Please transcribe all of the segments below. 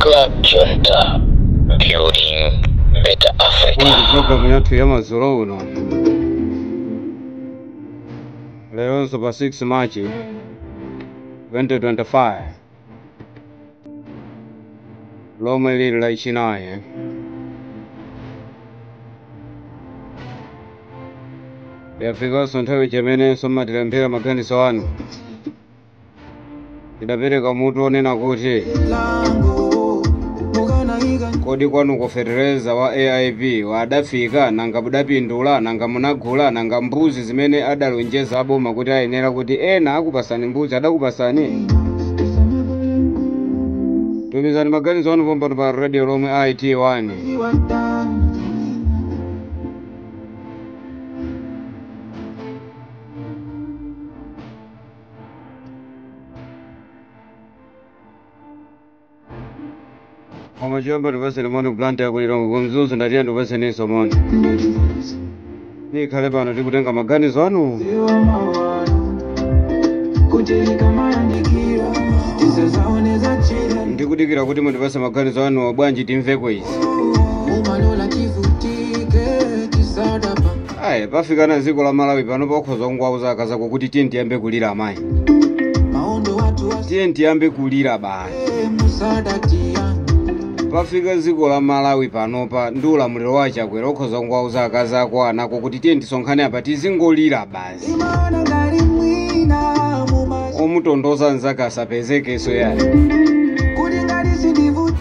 Club Junta, building better Africa. Programu yathu ya madzulo uno leronso pa 6 March 2025 lomwe lili lachinayi. Yafikanso nthawi chimenenso mmatilembera maganizo anu. Tidapereka mutu onena kuti kodi kwanu kufetereza wa AIP wadafika, nanga mudapindula, nanga munagula, nanga mbuzi zimene adalonjeza aboma kuti ayenera kuti ena akupasani mbuzi adakupasani? Tumizani maganizo anu pompano pa radio lomwe IT1. Koma chiyamba ndipaseni moni kulanda yakulira kumzuzu, ndatiya ndipaseninso moni. Nikhale pano tikutenga maganizo anu. Ndikudikira kuti mundipase maganizo anu bwanji timveko izi. Ayi, pafikana dziko la Malawi pano pokhoza kungwauza akazako kuti tiye tiyambe kulira amayi. Tiye tiyambe kulira basi. Pafika dziko la Malawi panopa ndi ulamuliro wa Chakwera okhoza kungwauza akazako anako kuti tiye tisonkhane apa tizingolira basi. Omutondoza anzake asapezekenso yani.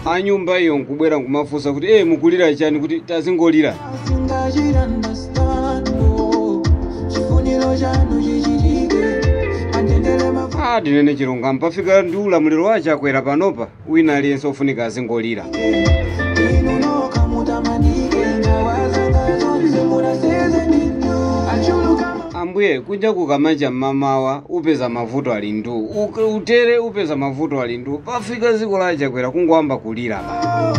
Anyumba iyo nkubwera nkumafunsa kuti mukulira chani, kuti tazingolira. Ndinene chilungamo, pafika ndi ulamuliro wa Chakwera panopa wina aliyense ofunika azingolira. Ambuye kunja kukamacha mmamawa upeza mavuto ali ndu, utere upeza mavuto ali ndu. Pafika dziko la Chakwera kungoyamba kulira ba.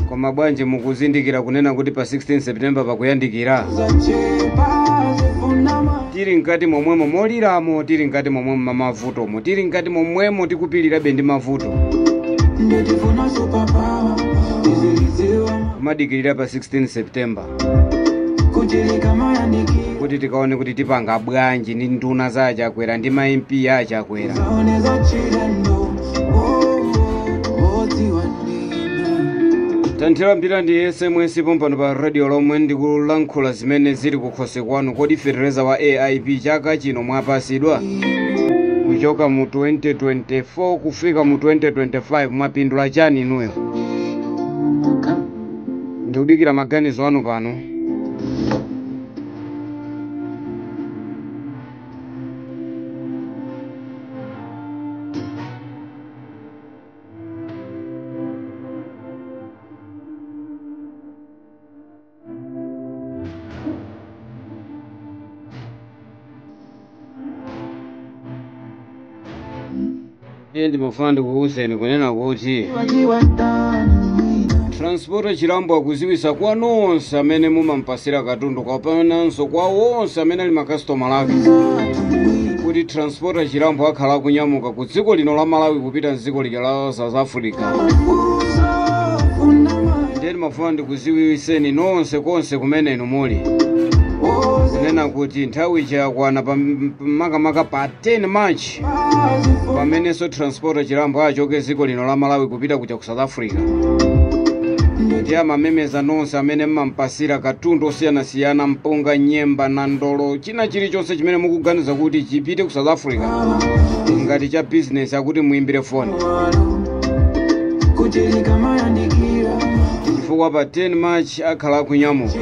Koma bwanji mukuzindikira kunena kuti pa 16 September pakuyandikira, tili mkati momwemo moliramo, tili mkati momwemo mamavutomo, tili mkati momwemo tikupilirabe ndi mavuto. Kumadikirira pa 16 September kuti tikaone kuti tipanga bwanji ndi nduna za Chakwera ndi ma MP a Chakwera. Tanthira mpira ndi SMS pompano pa radio lomwe ndikulankhula zimene zili kukhosi kwanu. Kodi fetereza wa AIP chaka chino mwapasidwa? Kuchoka mu 2024 kufika mu 2025 mwapindula chani inuyo? Ndikudikira maganizo anu pano. Iye ndimafuna ndikuwuzeni kunena kuti Transporter Chilambo akuziwisa kwa nonse amene mumampasira katundu kapenanso kwa onse amene ali makasitomala ake kuti Transporter Chilambo akhala akunyamuka ku dziko lino la Malawi kupita mdziko lija la South Africa. Ndiye ndimafuna ndikuziwiseni nonse konse kumene inu muli kunena kuti nthawi ichayakwana pa makamaka pa 10 March pamenenso Transporter Chilambo achoke dziko lino la Malawi kupita kuja ku South Africa. Ndiye amamemeza nonse amene mmampasira katundu osiyanasiyana, mpunga, nyemba na ndolo, china chilichonse chimene mukuganiza kuti chipite ku South Africa ngati cha business, akuti muimbire foni chifukwa pa 10 March akhala akunyamuka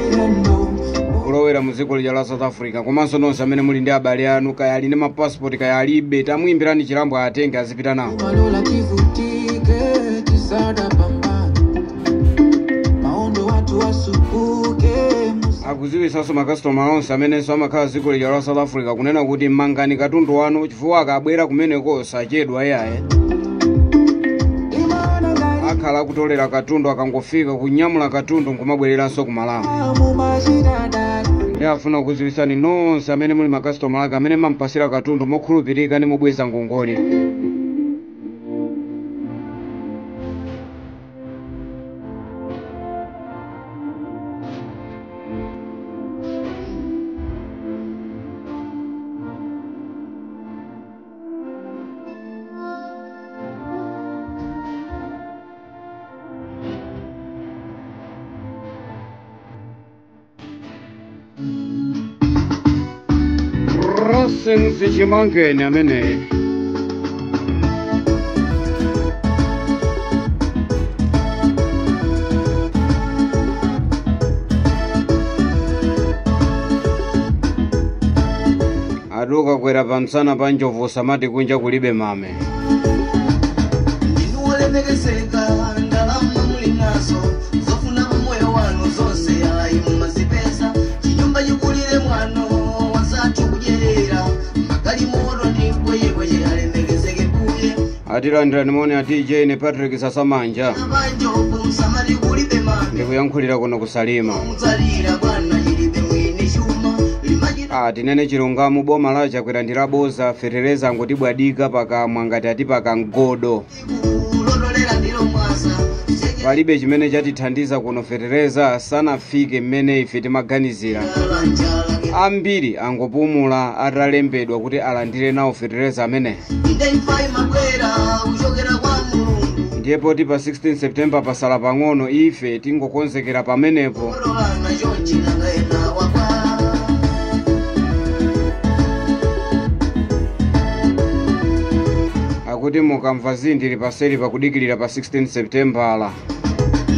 kulowera mu dziko lija la South Africa. Komanso nonse amene muli ndi abale anu, kaya ali ndi mapasipoti kaya alibe, tamuimbirani Chilambo atenge azipita nawo. Akuziwisanso makasitomala onse amenenso amakhala dziko lija la South Africa kunena kuti mangani katundu wanu chifukwa akabwera kumeneko sachedwa iyaye. Akhala akutolera katundu akangofika kunyamula katundu nkumabwereranso ku Malawi. Ndiye afuna kuziwisani nonse amene muli makasitomala ake amene mampasira katundu mokhulupirika ndi mubweza ngongole. Blessings Chimangeni ameneyi. Aduka kwera pamsana pa njovu samati kunja kulibe mame. Ndinuolemekezeka ndalama muli nazo zofuna moyo wanu zonse ayi mumazipeza chinyumba chikulire mwano wazathu kudyerera magalimoto ndi mpweyepweye alemekezeke mbuye. Atilandira nimoni a DJ ne Patrick Sasamanja. Panjovu msamati kulibe mame. Ndikuyankhulira kuno kusalima. Mudzalira bwana chilibe mwini chuma. Tinene chilungamo boma la Chakwera ndi laboza fetereza ngotibwadika pakamwa ngati ati pakamgodo. Palibe chimene chatithandiza kuno fetereza sanafike mmene ife timaganizira. Ambiri angopumula atalembedwa kuti alandire nawo fetereza amene. Ndiye poti pa 16 September pasala pang'ono ife tingokonzekera pamenepo. Akuti mukamva zindili paseli pakudikilira pa 16 September ala.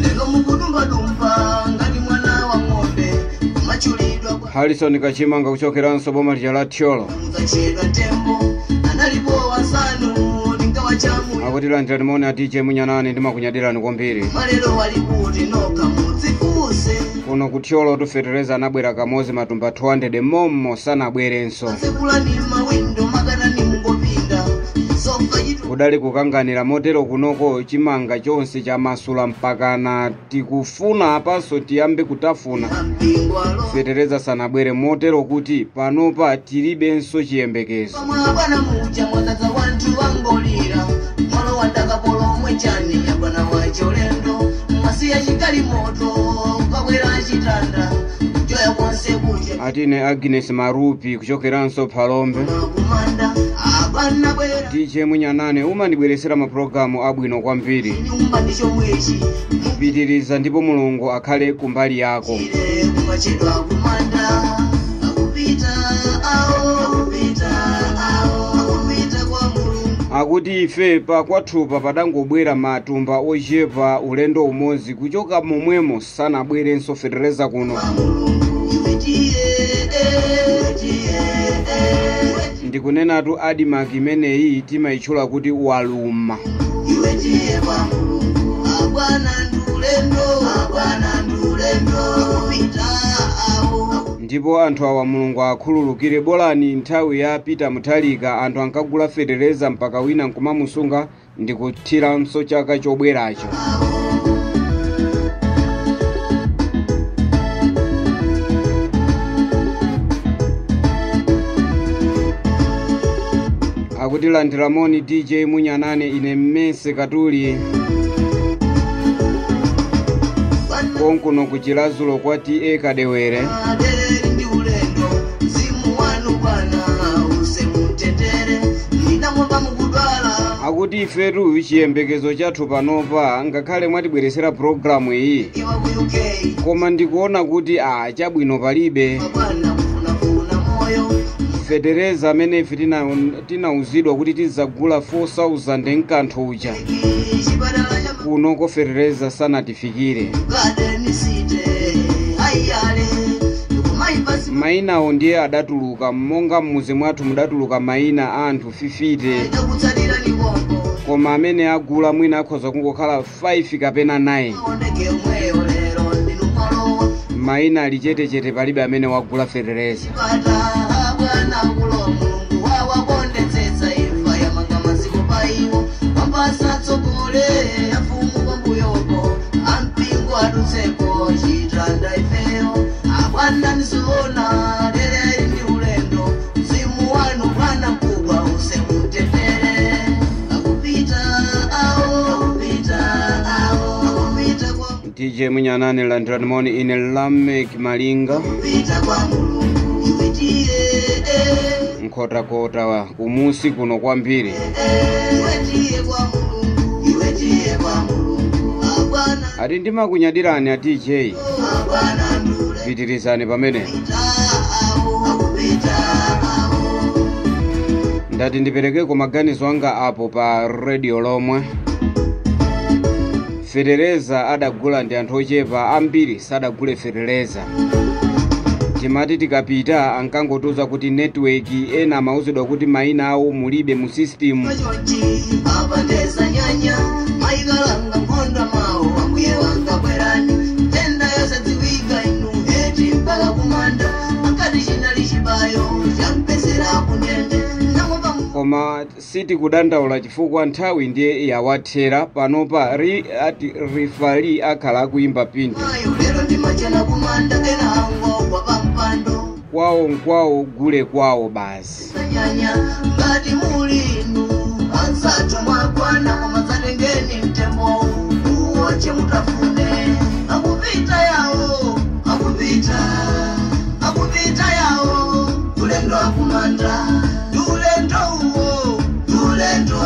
Lero mukudumbadumba ngati mwana wa ng'ombe kumachulidwa kwa Harrison Kachimanga kuchokeranso boma lija la Thyolo. Mudzachedwa tembo analipo wasanu ndingawachamu. Akuti landirani moni a DJ Munyanani ndimakunyadirani kwambiri. Malero wali kuti nokha mudzifuse. Kuno ku Thyolo tufetereza anabwera kamozi matumba 200 mommo sanabwerenso. Tsekulani mawindo makanani mungopinda. Kudali kukanganira motero kunoko chimanga chonse chamasula mpakana tikufuna apanso tiyambe kutafuna. Fetereza sanabwere motero kuti panopa tilibenso chiyembekezo. Bwana muja mwadzaza wanthu wangolira mwalo wandakapolo chani ya bwana wacholendo mwasiya chikali moto ukakwera chitanda joya konse kuja. Atine Agnes Marupi kuchokeranso Phalombe. Kumanda abana bwera. DJ Munyanane umandibweresera mapulogalamu abwino kwambiri. Nyumba ndicho mwechi. Pitiriza ndipo Mulungu akhale kumbali yako. Kumachedwa kumanda akupita awo akupita awo akupita kwa Mulungu. Akuti ife pa kwathupa padangobwera matumba ochepa ulendo umodzi kuchoka momwemo sanabwerenso fetereza kuno. Ndikunenatu Admarc imeneyi timayitchula kuti waluma. Iwe kwa Mulungu abwana ndulendo abwana ndulendo akupita awo. Ndipo anthu awa Mulungu akhululukire bolani nthawi ya Peter Mutharika anthu ankagula fetereza mpaka wina nkumamusunga ndikuthiranso chaka chobweracho. Akuti landira moni DJ Munyanane ine mmese katuli konkuno kuchilazulo kwa TA Kadewere. Akuti ifetu chiyembekezo chathu panopa ngakhale mwatibweresera pulogalamu iyi koma ndikuona kuti chabwino palibe. Fetereza amene ife tinauzidwa kuti tidzagula 4,000 mkanthu uja kunoko fetereza sanatifikire. Mainawo ndiye adatuluka monga mmuzi mwathu mudatuluka maina a anthu 50 koma amene agula mwina akhoza kungokhala 5 kapena 9. Maina ali chetechete palibe amene wagula fetereza. DJ Munyanane landirani moni ine Lamek Malinga nkhotakota kumusi kuno kwambiri. Ati ndimakunyadirani a DJ, pitirizani pamene. Ndati ndiperekeko maganizo anga apo pa radio lomwe. Fetereza adagula ndi anthu ochepa, ambiri sadagule fetereza. Timati tikapita ankangotiuza kuti network, ena amauzidwa kuti mayina awo mulibe mu system. Chonchi apandesa nyanya maikalanga nkhondwa mawo ambuye wanga bwerani tenda yosadziwika inu eti mpaka kumanda akati chinali chibayo champesera kundende namwe. Koma sitikudandaula chifukwa nthawi ndiye yawathera panopa. Ati rifali akhala akuimba pinto. Mayo lero ndimachena kumanda ena angogwa pampando. Kwawo nkwawo, gule kwawo basi. Sanyanya ngati muli inu ansathu mwakwana koma dzatengeni mtembo uwoche mutafune. Akupita yawo, akupita, akupita yawo, ulendo akumanda, ulendo uwo, ulendo,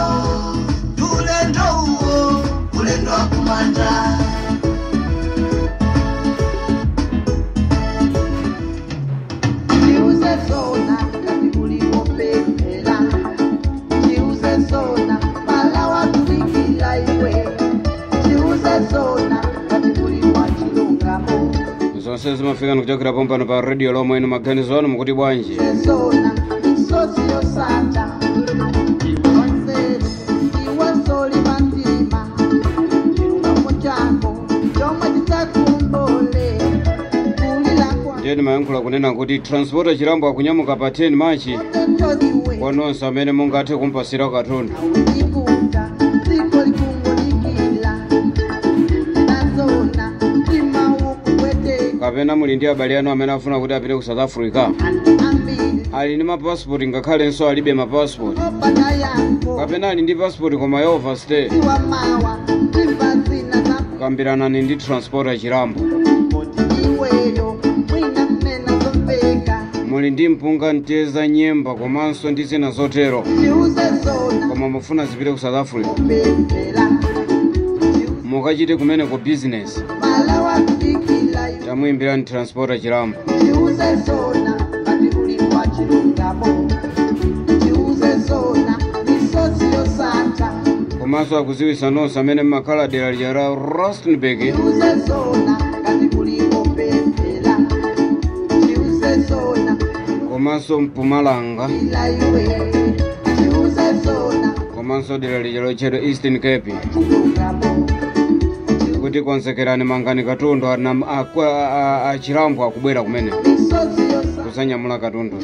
ulendo uwo, ulendo akumanda. Chiuze zona ngati ulikopemphera, chiuze zona malawa kulikila iwe, chiuze zona ngati uli wa chilungamo. Zonse zimafika nikuchokera pompano pa radio lomwe. Inu maganizo anu mukuti bwanji? Chiuze zona misozi yosata wanzeru iwe soli mantima chilungamo chako chomwe chidzakumbole kulila kwa Ndiye ndimayankhula kunena kuti Transporter Chilambo akunyamuka pa 10 Machi. otentoziwe. Kwa nonse amene mungathe kumpasira katundu. Ikuta dziko likungolikila nazona mtima ukupweteka. Kapena muli ndi abale anu amene afuna kuti apite ku South Africa, Anthu ambiri ali ndi mapasipoti ngakhalenso alibe mapasipoti, opanda yankho. kapena ali ndi pasipoti koma ya overstay, Ziwa mawa timva zina za kambiranani ndi Transporter Chilambo. iweyo mwina kunena zomveka. Muli ndi mpunga, mteza, nyemba komanso ndi zina zotero, Tiuze zona koma mufuna zipite ku South Africa, kupemphera. mukachite kumeneko business. Malawa kulikila iwe. Tamuyimbirani Transporter Chilambo. Chiuze zona ngati uli wa chilungamo, chiuze zona misozi yosatha. Komanso akuziwisa nonse amene mmakhala dera lija la Rustenburg. Chiuze zona ngati ulikopemphera, chiuze zona Komanso Mpumalanga. ila iwe, chiuze zona Komanso dera lija lotchedwa Eastern Cape, chilungamo. kuti konzekerani, mangani katundu, achilambo akubwera kumene Misozi yosatha. kuzanyamula katundu.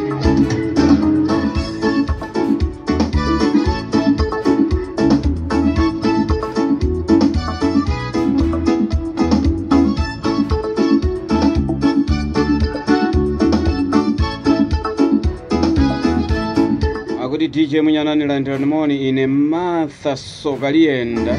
Akuti DJ Munyanani, landirani moni, ine Martha Sokaliyenda.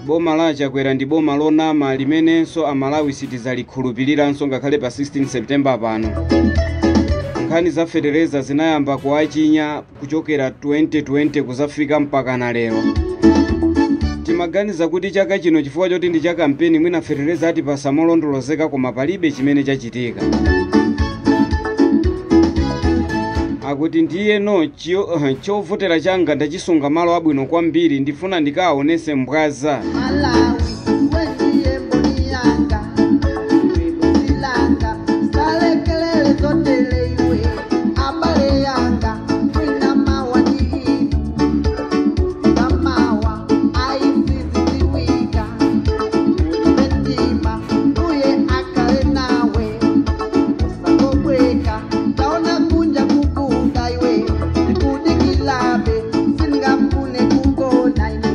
Boma la Chakwera ndi boma lonama limenenso Amalawi sitizalikhulupiriranso ngakhale pa 16 September pano. Nkhani za fetereza zinayamba kuachinya kuchokera 2020 kuzafika mpaka na lero. Timaganiza kuti chaka chino, chifukwa choti ndi cha kampeni, mwina fetereza ati pasamolondolozeka, koma palibe chimene chachitika. Akuti ndiyeno chovotera changa ndachisunga malo abwino kwambiri, ndifuna ndikaonese mbwaza. Malawi wendiye mboni yanga silanga salekelele zotele iwe abale yanga mwina mawa ndi inu kamawa aisiziziwika mendima uye akale nawe usangobweka taona kunja kukunda iwe ndikudikilabe singafune kugona ine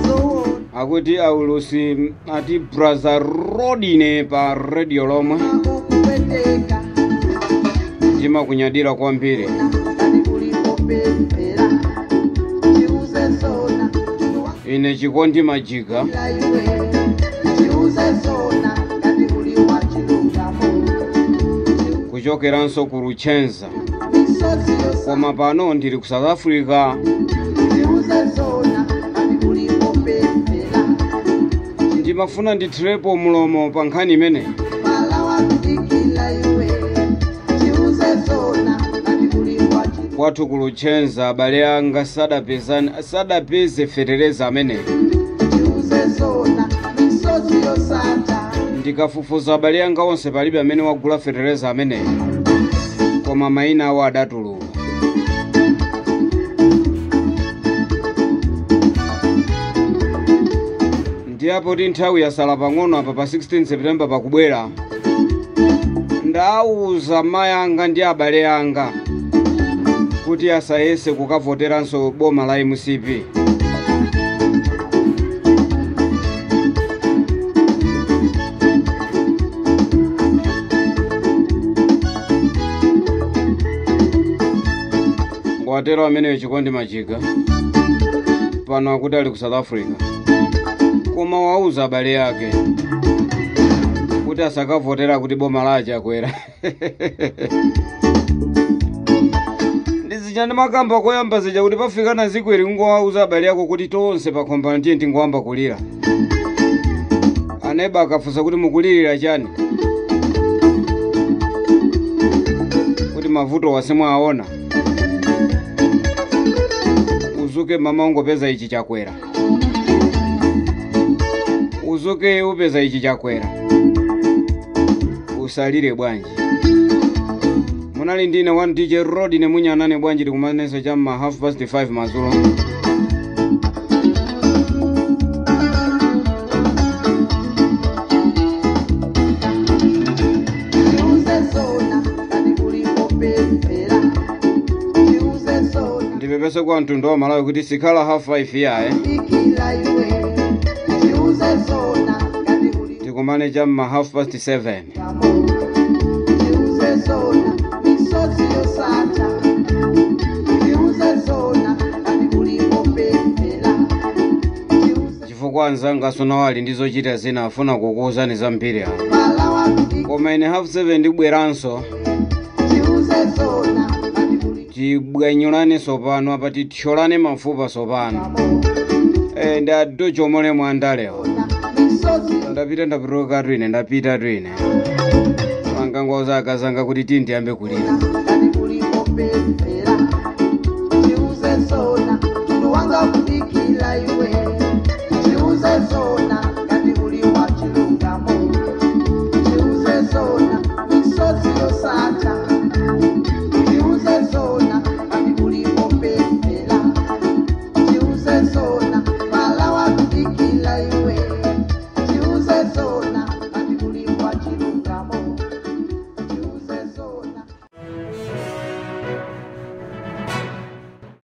zoona. Akuti aulusi ati Braza Rodine pa radio lomwe. Ukupweteka. Timakunyadira kwambiri. Ngati ulikopemphera, chiuze zona. Ine Chikondi Majika. Ila iwe, chiuze zona ngati uli wa chilungamo. Kuchokeranso ku Luchenza, Misozi yosatha. koma pano ndili ku South Africa. Chiuze zona ngati ulikopemphera. Ndimafuna ndithirepo mulomo pa nkhani imeneyi. Malawa kudikila. Kwathu kulutchenza abale anga sadapeze fetereza ameneyi. Tiuze zona, misozi yosata. Ndikafufuza abale anga onse palibe amene wagula fetereza ameneyi, koma mayina awo adatuluka. Ndiyapo ti nthawi yasala pang'ono apa pa 16 September pakubwera, ndawuza mayi anga ndi abale anga kuti asayese kukavoteranso boma la MCP. Watero ameneyo Chikondi Machika pano akuti ali ku South Africa, koma wauza abale ake kuti asakavotera kuti boma la Chakwera. Ndizija ndimakamba koyamba zija kuti pafikana zikweri kungowauza abale ako kuti tonse pakhombano tiye tingoyamba kulira. Aneba akafunsa kuti mukulirira chani, kuti mavuto wasimwaona, uzuke mama ungopeza ichi Chakwera, uzuke upeza ichi Chakwera, usalire bwanji. Munali ndine 1 DJ Rod ne munyanane bwanji tikumanenso cha ma 5:30 madzulo. Tiuze zona, kati kulikopempera. Tiuze zona. Ndipepese kwa mtundu wa Malawi kuti sikhala 5:30 yaye. Ikila iwe. Tiuze zona, kati kuli- Tikumane cha ma 7:30. Tiuze zona, misozi yosata. Tiuze zona, kati kulikopempera. Tiuze Chifukwa anzanga sonawali ndi zochita zina afuna kukuwuzani zambiri apo. Malawa kuti- Koma ine 7:30 ndibweranso. Tiuze zona, kati kuli- Tibwanyulane sopano apa tithyolane mafupa sopano. Ndadochomole mwandalewa. Misozi Ndapita ndapituka twine, ndapita twine. Angangwauza akazanga kuti tindiyambe kulira. Kati kulikopempera. Tiuze zona, tundu wanga kudikila iwe.